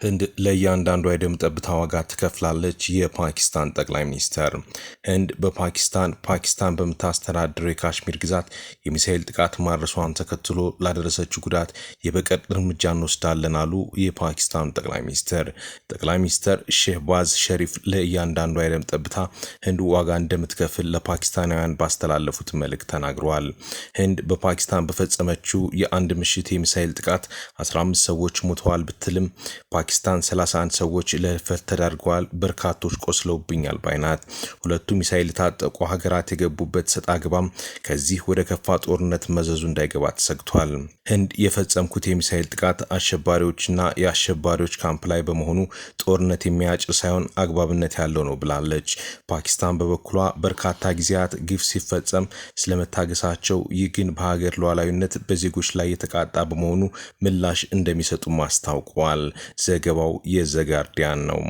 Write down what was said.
ህንድ ለእያንዳንዷ የደም ጠብታ ዋጋ ትከፍላለች። የፓኪስታን ጠቅላይ ሚኒስተር ህንድ በፓኪስታን ፓኪስታን በምታስተዳድረው የካሽሚር ግዛት የሚሳኤል ጥቃት ማድረሷን ተከትሎ ላደረሰችው ጉዳት የበቀል እርምጃ እንወስዳለን አሉ የፓኪስታኑ ጠቅላይ ሚኒስትር። ጠቅላይ ሚኒስትር ሼህባዝ ሸሪፍ ለእያንዳንዷ የደም ጠብታ ህንድ ዋጋ እንደምትከፍል ለፓኪስታናውያን ባስተላለፉት መልእክት ተናግረዋል። ህንድ በፓኪስታን በፈጸመችው የአንድ ምሽት የሚሳኤል ጥቃት 15 ሰዎች ሞተዋል ብትልም ፓኪስታን 31 ሰዎች ለህልፈት ተዳርገዋል፣ በርካቶች ቆስለውብኛል ባይ ናት። ሁለቱ ሚሳኤል የታጠቁ ሀገራት የገቡበት ሰጣ ገባም ከዚህ ወደ ከፋ ጦርነት መዘዙ እንዳይገባ ተሰግቷል። ህንድ የፈጸምኩት የሚሳኤል ጥቃት አሸባሪዎችና የአሸባሪዎች ካምፕ ላይ በመሆኑ ጦርነት የሚያጭር ሳይሆን አግባብነት ያለው ነው ብላለች። ፓኪስታን በበኩሏ በርካታ ጊዜያት ግፍ ሲፈጸም ስለመታገሳቸው፣ ይህ ግን በሀገር ሉዓላዊነት በዜጎች ላይ የተቃጣ በመሆኑ ምላሽ እንደሚሰጡም አስታውቀዋል። ዘገባው የዘጋርዲያን ነው።